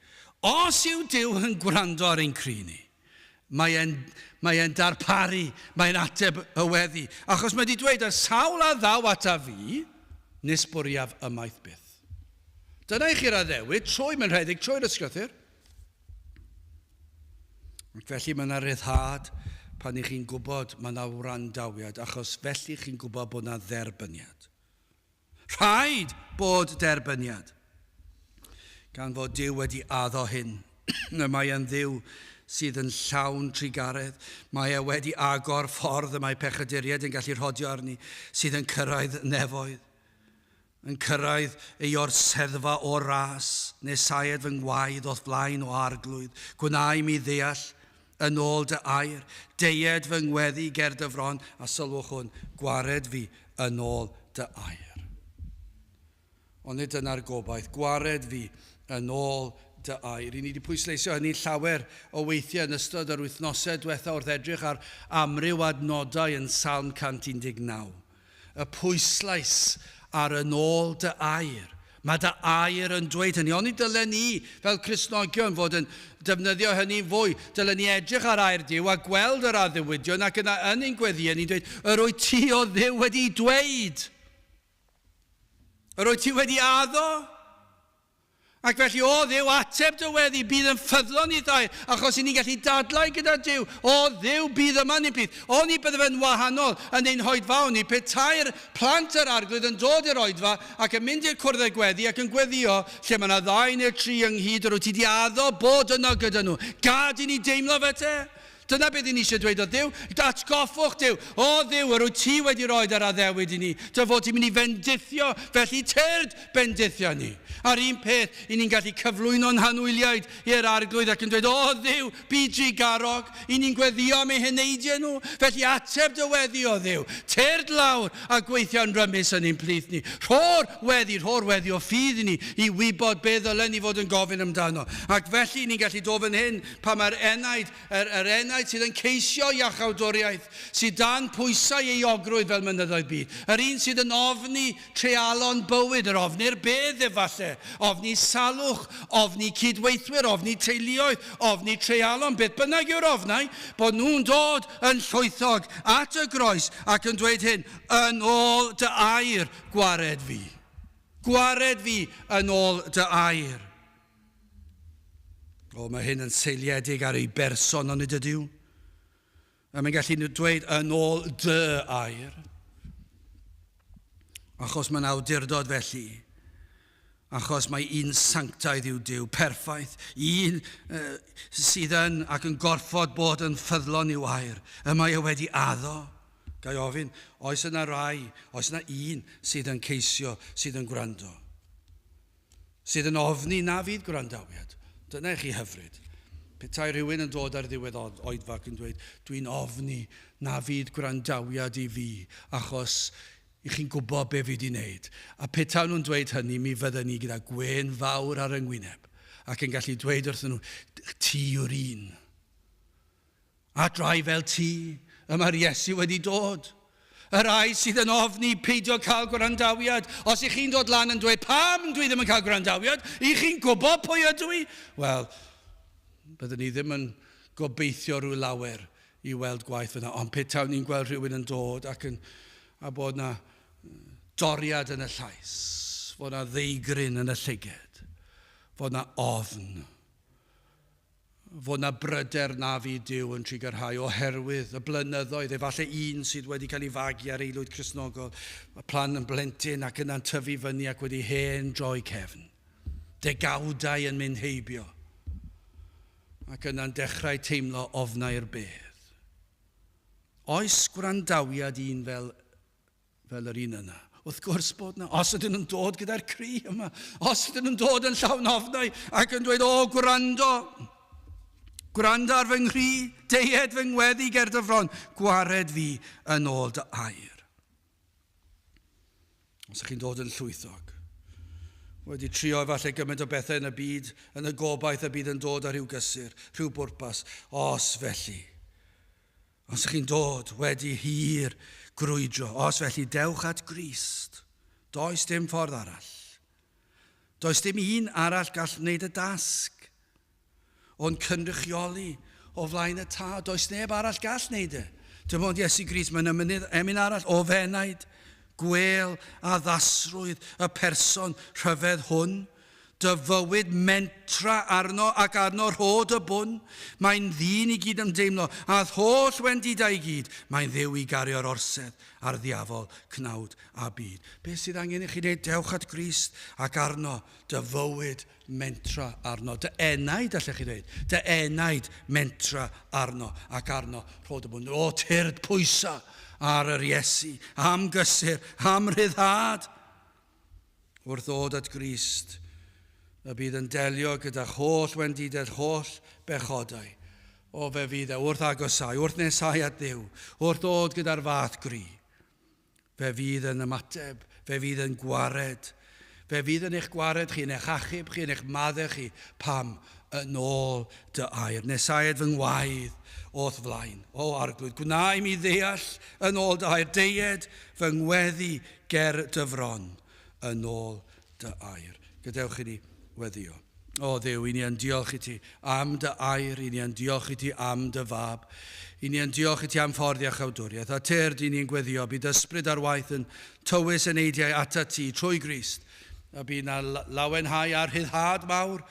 Os yw Duw yn gwrando ar ein cri ni, mae e'n, mae e'n darparu, mae'n ateb y weddi. Achos mae wedi dweud, y sawl a ddaw ata fi, nis bwriaf ymaith byth. Dyna i chi'r addewid, trwy, mae'n rhedeg trwy'r ysgrythur. Ac felly mae yna ryddhad pan i chi'n gwybod mae yna wrandawiad, achos felly chi'n gwybod bod yna dderbyniad. Rhaid bod derbyniad. Gan fod Duw wedi addo hyn. Y mae e'n Dduw sydd yn llawn trugaredd. Mae e wedi agor ffordd y mae pechaduriaid yn gallu rhodio arni, sydd yn cyrraedd nefoedd. Yn cyrraedd ei orseddfa o ras, nesaed fy ngwaedd o'th flaen o Arglwydd, gwna i mi ddeall yn ôl dy air, deued fy ngweddi ger dy fron, a sylwch hwn, gwared fi yn ôl dy air. Ond nid dyna'r gobaith, gwared fi yn ôl dy air. I ni wedi pwysleisio hynny llawer o weithiau yn ystod yr wythnosau diwetha wrth edrych ar amryw adnodau yn Salm 119. Y pwyslais ar yn ôl dy air. Mae dy air yn dweud hynny. Oni dylen ni, fel Cristnogion, fod yn defnyddio hynny'n fwy? Dylen ni edrych ar air Duw a gweld yr addewidion ac yna yn ein gweddïau ni'n dweud, yr wyt ti o Dduw wedi dweud. Yr wyt ti wedi addo. Ac felly, o Dduw, ateb dy weddi, bydd yn ffyddlon i'th air, achos i ni'n gallu dadlau gyda Duw. O Dduw, bydd yma yn ein plith. Oni bydde fe'n wahanol yn ein hoedfaon ni petai'r plant yr Arglwydd yn dod i'r oedfa ac yn mynd i'r cwrdd y gweddi ac yn gweddïo lle mae yna ddau neu tri ynghyd yr wyt ti 'di addo bod yno gyda nhw. Gad i ni deimlo fe te. Dyna beth i ni eisiau dweud o Dduw. Atgoffwch Duw. O Dduw, yr wyt ti wedi rhoi yr addewid i ni. Dy fod ti'n mynd i fendithio, felly tyrd bendithio ni. A'r un peth, i ni'n gallu cyflwyno'n hanwyliaid i'r Arglwydd ac yn dweud, O Dduw, bu drugarog, i ni'n gweddïo am eu heneidiau nhw. Felly ateb dy weddi, o Dduw. Tyrd lawr a gweithio'n rymus yn ein plith ni. Rho'r weddi, rho'r weddi o ffydd i ni i wybod be ddylen ni fod yn gofyn amdano. Ac felly ni'n gallu dod fan hyn pan mae'r enaid, yr, yr enaid sydd yn ceisio iachawdwriaeth, sydd dan pwysau euogrwydd fel mynyddoedd byd, yr un sydd yn ofni treialon bywyd, yr ofni'r bedd efallai, ofni salwch, ofni cydweithwyr, ofni teuluoedd, ofni treialon, beth bynnag yw'r ofnau, bod nhw'n dod yn llwythog at y groes ac yn dweud hyn, yn ôl dy air, gwared fi. Gwared fi yn ôl dy air. O, mae hyn yn seiliedig ar ei berson, onid ydyw? A mae'n gallu dweud yn ôl dy air. Achos mae'n awdurdod felly. Achos mae un sanctaidd yw Duw, perffaith, un uh, sydd yn ac yn gorfod bod yn ffyddlon i'w air. Y mae e wedi addo. Ga i ofyn, oes yna rai, oes yna un sydd yn ceisio, sydd yn gwrando? Sydd yn ofni na fydd gwrandawiad. Dyna i chi hyfryd. Petai rhywun yn dod ar ddiwedd oedfa ac yn dweud, dwi'n ofni na fydd gwrandawiad i fi, achos i chi'n gwybod be fi wedi wneud. A petai nhw'n dweud hynny, mi fydden ni gyda gwên fawr ar yng ngwyneb ac yn gallu dweud wrthyn nhw, ti yw'r un. At rai fel ti, y mae'r Iesu wedi dod. Y rhai sydd yn ofni peidio cael gwrandawiad. Os ych chi'n dod lan yn dweud, pam dwi ddim yn cael gwrandawiad? I chi'n gwybod pwy ydw i? Wel, byddwn ni ddim yn gobeithio rhyw lawer i weld gwaith fyna. Ond petawn ni'n gweld rhywun yn dod ac yn, A bod na doriad yn y llais, fod na ddeigryn yn y llyged, fod na ofn, fod na bryder na fi Duw yn trugarhau oherwydd y blynyddoedd, efallai un sydd wedi cael ei fagu ar aelwyd Cristnogol, mae plan yn blentyn ac yna'n tyfu fyny ac wedi hen droi cefn. Degawdau yn mynd heibio ac yna'n dechrau teimlo ofnau'r bedd. Oes gwrandawiad un fel yr un yna? Wrth gwrs bod yna. Os ydyn nhw'n dod gyda'r cri yma, os ydyn nhw'n dod yn llawn ofnau ac yn dweud, o, gwrando, gwrando ar fy nghri, deued fy ngweddi ger dy fron, gwared fi yn ôl dy air. Os ydych chi'n dod yn llwythog, wedi trio efallai gymaint o bethau yn y byd, yn y gobaith y bydd yn dod â rhyw gysur, rhyw bwrpas, os felly, os ydych chi'n dod wedi hir grwydro, os felly dewch at Grist. Does dim ffordd arall. Does dim un arall gall wneud y dasg o'n cynrychioli o flaen y Tad. Does neb arall gall wneud e. Dim ond Iesu Grist, mae'n ymynydd emyn arall o fenaid, gwêl addasrwydd y person rhyfedd hwn. Dy fywyd mentra arno ac arno rho dy bwn. Mae'n ddyn i gyd ymdeimlo, a'th holl wendidau i gyd. Mae'n Dduw i gario'r orsedd a'r ddiafol, cnawd a byd. Beth sydd angen i chi wneud? Dewch at Grist ac arno dy fywyd mentra arno. Dy enaid, allech chi ddweud. Dy enaid mentra arno ac arno rho dy bwn. O, tyrd pwysa ar yr Iesu, am gysur, am ryddhad. Wrth ddod at Grist, y bydd yn delio gyda'ch holl wendidau, holl bechodau. O, fe fydd e wrth agosau, wrth nesau at Dduw, wrth ddod gyda'r fath gri. Fe fydd yn ymateb, fe fydd yn gwared. Fe fydd yn eich gwared chi, yn eich achub chi, yn eich maddau chi, pam yn ôl dy air. Nesaed fy ngwaedd o'th flaen. O Arglwydd, gwna i mi ddeall yn ôl dy air. Deued fy ngweddi ger dy fron yn ôl dy air. Gadewch i ni weddio. O Dduw, i ni yn diolch i ti am dy air, i ni yn diolch i ti am dy fab, i ni yn diolch i ti am ffordd iachawdwriaeth, a tyrd i ni'n gweddio, bydd ysbryd ar waith yn tywys eneidiau atat ti trwy Grist, a bydd na lawenhau a rhyddhad mawr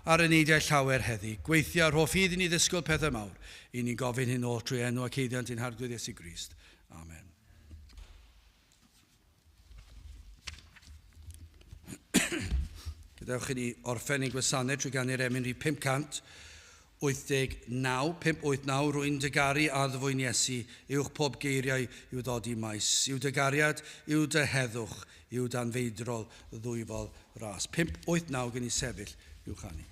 ar eneidiau llawer heddi. Gweithio rho ffydd i ni ddisgwyl pethau mawr. I ni'n gofyn hyn oll trwy enw ac eiddiant ein Harglwydd Iesu Grist. Amen. Gadewch i ni orffen ein gwasanaeth trwy ganu'r emyn rhif 589, 589, rwy'n dygaru a ddfwyn Iesu, uwch pob geiriau i'w ddodi maes. Yw dy gariad, yw dy heddwch, yw danfeidrol ddwyfol ras. 589 gen i sefyll i'w chanu.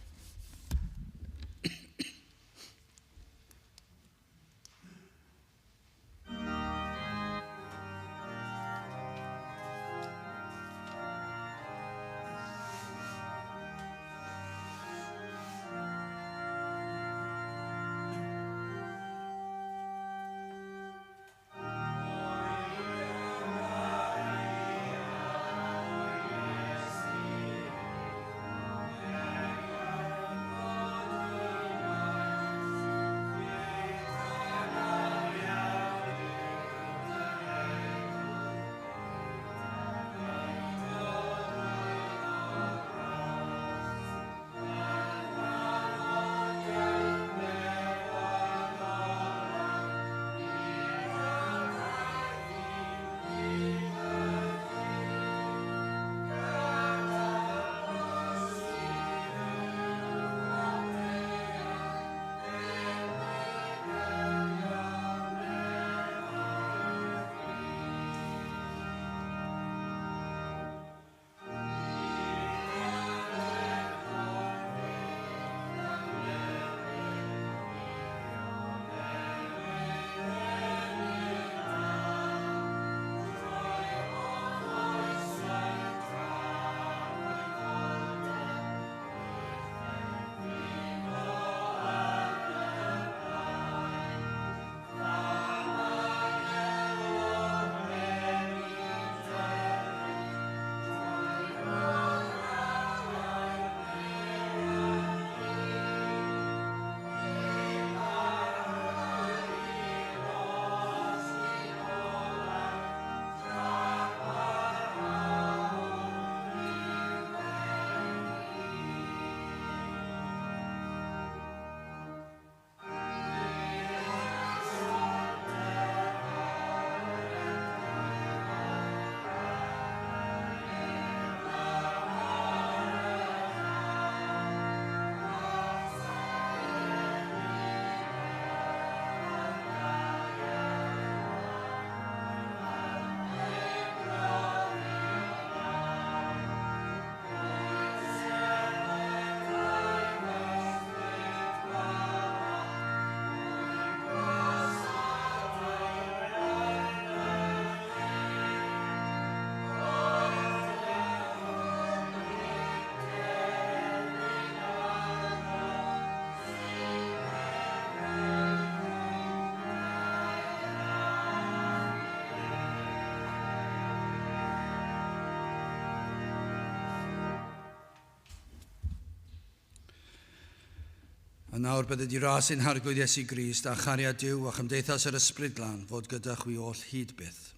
A nawr bydded i ras ein Harglwydd Iesu Grist a chariad Duw a chymdeithas yr Ysbryd Glân fod gyda chwi oll hyd byth.